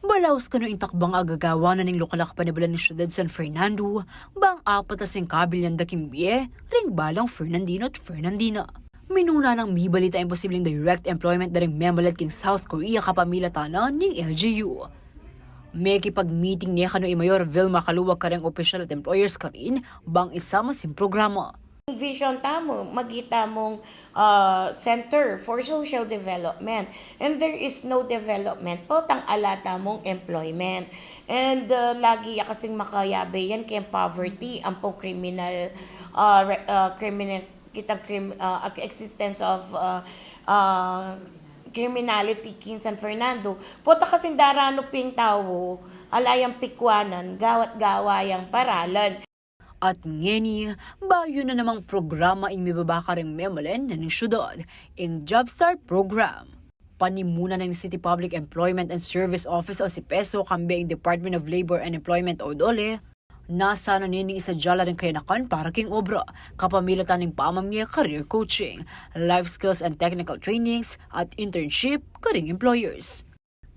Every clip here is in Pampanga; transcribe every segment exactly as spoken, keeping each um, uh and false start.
Balaus kanu ing takbang a gagawan na ning lokal a kapanibalan ning syudad San Fernando, bang apat a singkabil yang daking bie ring balang Fernandino at Fernandina. Minuna nang mibalita ing posibleng direct employment da ring memulan king South Korea kapamilatan na ning L G U. Mekipag-meeting ne kanu i Mayor Vilma Caluag kareng opisyal at employers karin bang isama sing programa. Vision tamu, magita mung, ah, center for social development. And there is no development potang ala tamung employment. And, ah, lagi ya kasing makayabe yan keng poverty, ampo criminal, ah, re-, ah, criminal, kitang crim-, ah, existence of, ah, ah, criminality king San Fernando. Pota kasing daranu ping tau, ala yang pikwanan, gawa't gawa yang paralan. At ngeni, bayu na namang programa ing mibaba karing memulan na ning syudad, ing Jobstart Program. Panimuna na ning City Public Employment and Service Office o CPESO kambe ing Department of Labor and Employment o DOLE, nasana ne ning isadya la ring kayanakan para king obra, kapamilatan ning pamamie career coaching, life skills and technical trainings, at internship karing employers.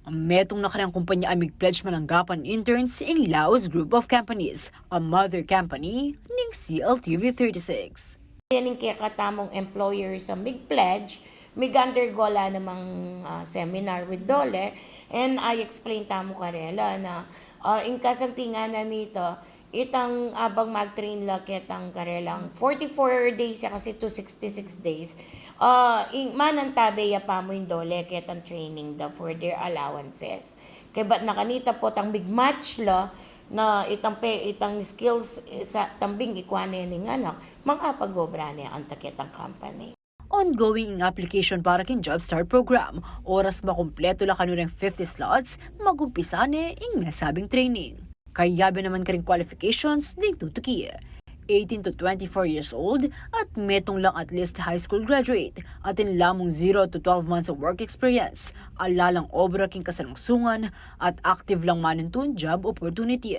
Metung na kareng kumpanya a mig-pledge mananggapan interns ing Laos Group of Companies, a mother company ning C L T V thirty-six. Yan ing kekatamung employers a mig-pledge, mig-undergo la namang, ah, seminar with DOLE, and I explain tamu karela na, ah, ing kasantinganan nita, itang abang mag-train la ketang karelang forty-four days ya kasi two sixty-six days. Ah, ing manantabe ya pamu ing DOLE ketang training da for their allowances. Kaybat na kanita potang mig-match la na itang pe-, itang skills, eh, sa tambing ikwa ne ning anak, makapag-obra ne anta ketang company. Ongoing ing application para king Jobstart Program. Oras makumpletu la kanu reng fifty slots, magumpisa ne ing nasabing training. Kayabe naman karing qualifications ding tutuki. Eighteen to twenty-four years old at metung lang at least high school graduate, atin lamung zero to twelve months of work experience, ala lang obra king kasalungsungan, at active lang manintun job opportunity.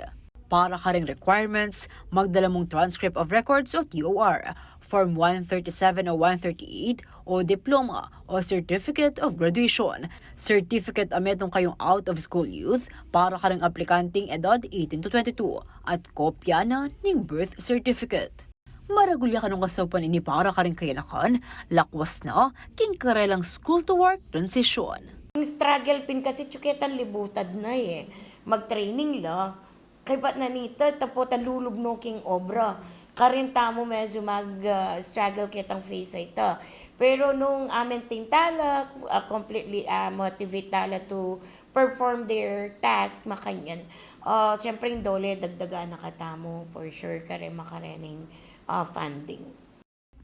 Para karing requirements, magdala mung transcript of records o T O R, Form one thirty-seven o one thirty-eight, o diploma o certificate of graduation, certificate a metung kayung out of school youth para karing aplikanteng edad eighteen to twenty-two, at kopya na ning birth certificate. Maragul ya kanung kasaupan ini para karing kayanakan, lakwas na king karelang school to work transition. Ing struggle pin kasi tsu ketang libutad na e, mag-training la, kaybat na nita, tapot a lulub no king obra. Karin tamu medyo mag, ah, struggle ketang phase a ita. Pero nung a-maintain tala, ah, completely, ah, motivate tala to perform their task, makanyan. Ah, siyempre, ing DOLE, dagdagan na katamu, for sure, karin makarening, ah, funding.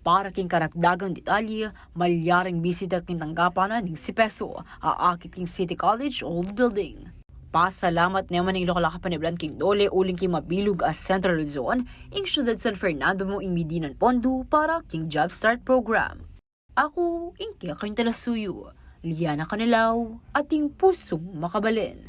Para king karagdagang detalye, malyaring bisita king tanggapan na ning CPESO, a akit king City College Old Building. Pasalamat ne man ing lokal a kapanibalan king DOLE uling king mabilug a Central Luzon, ing syudad San Fernando mu ing midinan pondo para king Jobstart Program. Aku ing kekayung talasuyu, Liana Canelao, ating pusung makabalen.